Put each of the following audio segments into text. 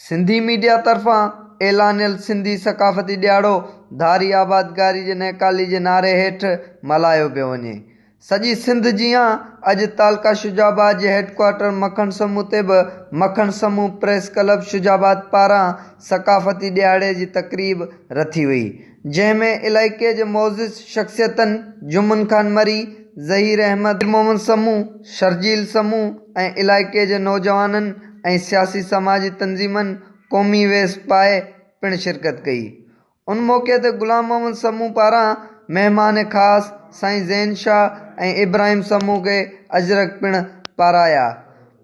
Sindhi media طرفان اعلانيل سنڌي ثقافتي ڏهاڙو ڌاري آبادگاري جي نهڪالي جي نعري هيٺ ملهايو پيو وڃي. سڄي سنڌ جيان اڄ تعلقه شجاع آباد جي هيڊ ڪوارٽر مکڻ سمون تي به مکڻ سمون پريس ڪلب شجاع آباد پاران ثقافتي ڏهاڙي جي تقريب رٿي وئي جنهن ۾ علائقي جي معزز شخصيتن جمن خان مري، ظهير احمد، پير محمد سمون، شرجيل سمون ۽ علائقي جي نوجوانن ۽ سياسي سماجي تنظيمن قومي ويس پائي پڻ شرڪت ڪئي. ان موقعي تي غلام محمد سمون پاران مهمان خاص سائين زين شاهه ۽ ابراهيم سمون کي اجرڪ پڻ پارايا.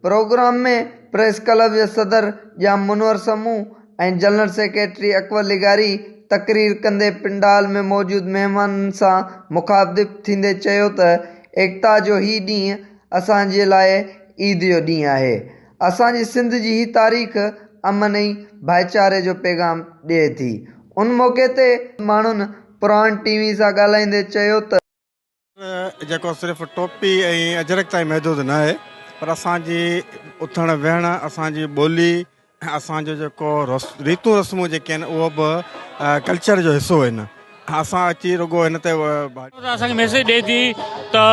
پروگرام ۾ پريس ڪلب جي صدر ڄام منور سمون ۽ جنرل سيڪريٽري اڪبر لغاري تقرير ڪندي پنڊال ۾ موجود مهمانن سان مخاطب ٿيندي چيو ته ايڪتا جو هي ڏينهن اسان جي لاء عيد جو ڏينهن آهي. اسان جي سنڌ جي هي تاريخ امن ۽ ڀائيچاري جو پيغام ڏئي ٿي. ان موقعي تي ماڻهن پراڻ ٽي وي سان ڳالهائيندي چيو ته. جيڪو صرف ٽوپي ۽ اجرڪ تائين محدود نه آهي پر اسان جي اٿڻ ويهڻ، اسان جي ٻولي ۽ اسان جو جيڪو ريتون رسمون جيڪي آهن اهو به ڪلچر جو حصو آهن. اسان اچي رڳو هن تي. اسان کي ميسيج ڏئي ٿي ته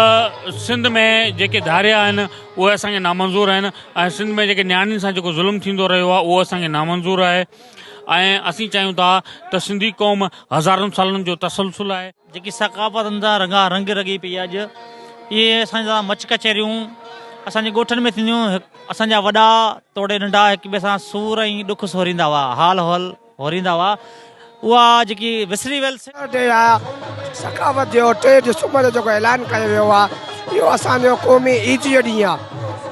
سنڌ ۾ جيڪي ڌاريا آهن اهي اسان کي نامنظور آهن ۽ سنڌ ۾ جيڪي نياڻين سان جيڪو ظلم ٿيندو رهيو آهي اهو اسان کي نامنظور آهي ۽ اسين چاهيون ٿا ته سنڌي قوم هزارن سالن جو تسلسل آهي. جيڪي ثقافتن سان رنگا رنگ رڳي پئي آهي اڄ اهي اسان جا مچ ڪچهريون اسان جي ڳوٺن ۾ ٿينديون اسان جا وڏا توڙي ننڍا هڪ ٻئي سان سور ۽ ڏک سوريندا هئا حال احوال هوريندا هئا اها جيڪي وسري ويل. ڊي آ ثقافت جو 3 ڊسمبر جو جيڪو اعلان ڪيو ويو آ اهو اسان جو قومي عيد جو ڏينهن آ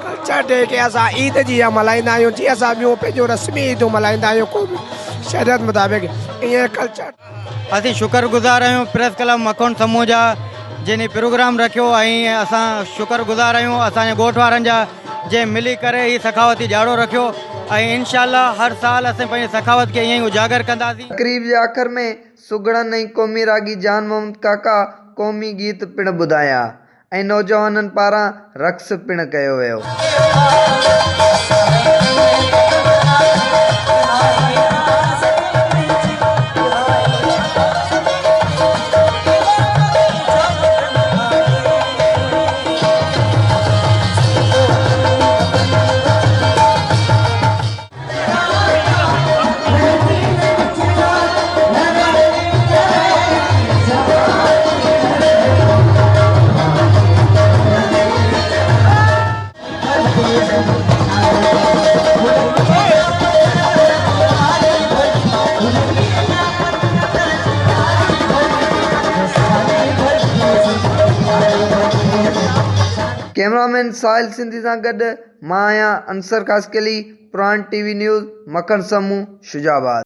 ڪلچر ڊي کي اسان عيد جيان ملهائيندا آهيون جيئن اسان ٻيون پنهنجون رسمي عيدون ملهائيندا آهيون قومي شريعت مطابق ائين ڪلچر. اسين شڪر گذار آهيون پريس ڪلب مکڻ سمون جا جن هي پروگرام رکيو ۽ اسان شڪر گذار آهيون اسان جي ڳوٺ وارن جا جنهن ملي ڪري هي سخاوتي ڏهاڙو رکيو ۽ انشاء الله هر سال اسين پنهنجي سخاوت کي ائين ئي اجاگر ڪنداسين. تقريب جي آخر ۾ سگهڙن ۽ قومي راڳي جان محمد ڪاڪا قومي گيت پڻ ٻڌايا ۽ نوجوانن پاران رقص پڻ ڪيو ويو. ڪئميرا مين ساحل سنڌي سان گڏ مان آهيان Ansar Khaskheli, Puran T V news, Makhan Samoon, Shujabad.